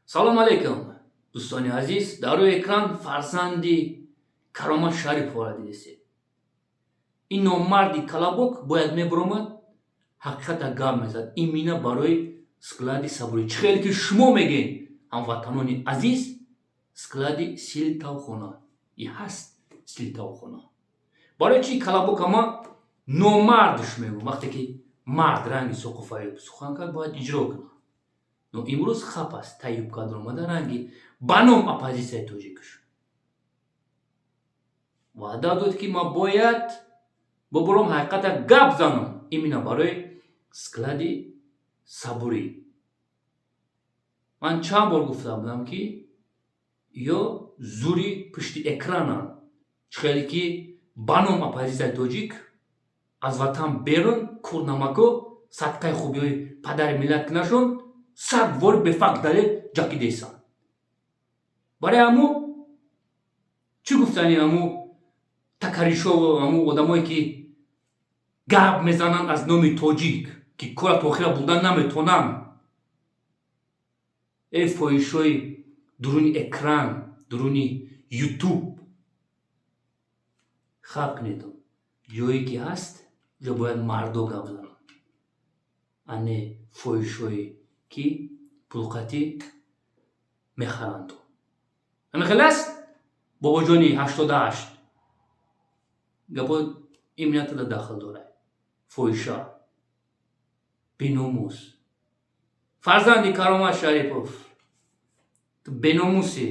Салом алейкум, дӯстони азиз. Дар рӯи экран фарзанди Каромат Шариповро дидистед. Ин номарди колобок бояд мебуромад, ҳақиқата гап мезад именно барои склади сабурӣ. Чӣ хеле ки шумо мегӯед, ҳамватанони азиз, склади силтавхона и ҳаст. Силтавхона барои чӣ колобока ма номардш мегӯм? Вақте ки мард ранги Соқуфаёб сухан кард, бояд иҷро кунад. Но имрӯз хап аст, тайюб карда омада, ранги ба ном оппозитсияи тоҷикш ваъда дод, ки ман бояд бубурам, ҳақиқата гап занам именно барои склади сабурӣ. Ман чанд бор гуфта будам, ки ё зури пушти экрананд. Чӣ хеле ки ба ном оппозитсияи тоҷик аз ватан берун курнамако садқаи хубиҳои падари миллат кунашон сад вори бефакт далел ҷакидесанд. Барои ҳаму чӣ гуфтани, ҳаму такаришову ҳаму одамое ки гап мезананд аз номи тоҷик, ки кора то охира бурдан наметавонанд. Э, фоҳишҳои дуруни экран, дуруни Ютуб, хаб кунед. Ҷое ки ҳаст, ҷо бояд мардо гап зананд, а не фоҳишҳое ки пулқатӣ мехаранд. Ҳамин хел аст, бобоҷони 88, гапо иминатада дахл дорад. Фоҳиша, беномус, фарзанди Каромат Шарипов, ту беномусӣ,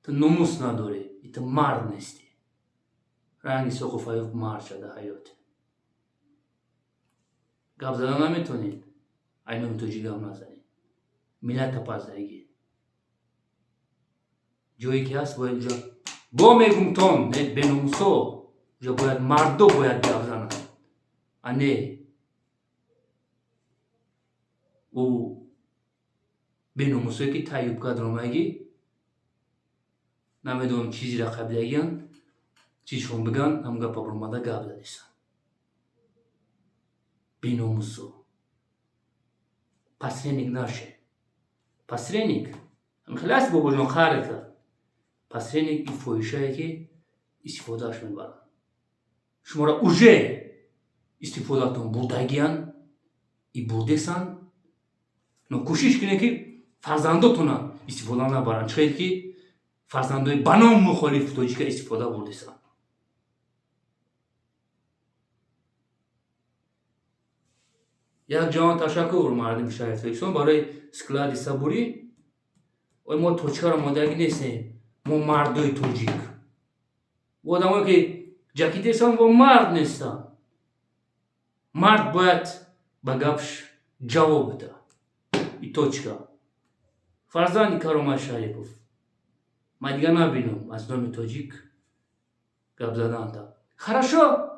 ту номус надорӣ, ту мард нестӣ. Ранги Соқуфаёв мард шуда ҳаёт гап зада наметавонед. Ай номи тоҷик гап назанед, миллата паздаги. Ҷое ки ҳаст, бояд уҷа бо мегумтон, не беномусо, уҷа бояд мардо бояд гап зананд, а не ӯ беномусое ки тайюб кардромагӣ, намедонам чизира қабилагиянд, чизшон биган, ҳам гапа баромада гап задисан. Беномусо, посредник наше, посредник хеле аст, бобоҷон, қарр кард. Посредник ин фоҳишае ки истифодааш мебаранд. Шуморо уже истифодаатон бурдагиянд и бурдесанд, но кӯшиш кунед, ки фарзандотона истифода набаранд, чӣ хел ки фарзандои ба ном мухолиф тоҷика истифода бурдесанд. Як ҷаҳон ташаккур, мардими шаҳри Тоҷикистон, барои склади сабурӣ. Ой, мо точкаро мондагӣ нестем, мо мардои тоҷик. Одамое ки ҷакидесан, во мард нестанд. Мард бояд ба гапш ҷавоб бида и точка. Фарзанди Каромат Шарипов, ман дигар набинам аз номи тоҷик гап заданта. Хорошо.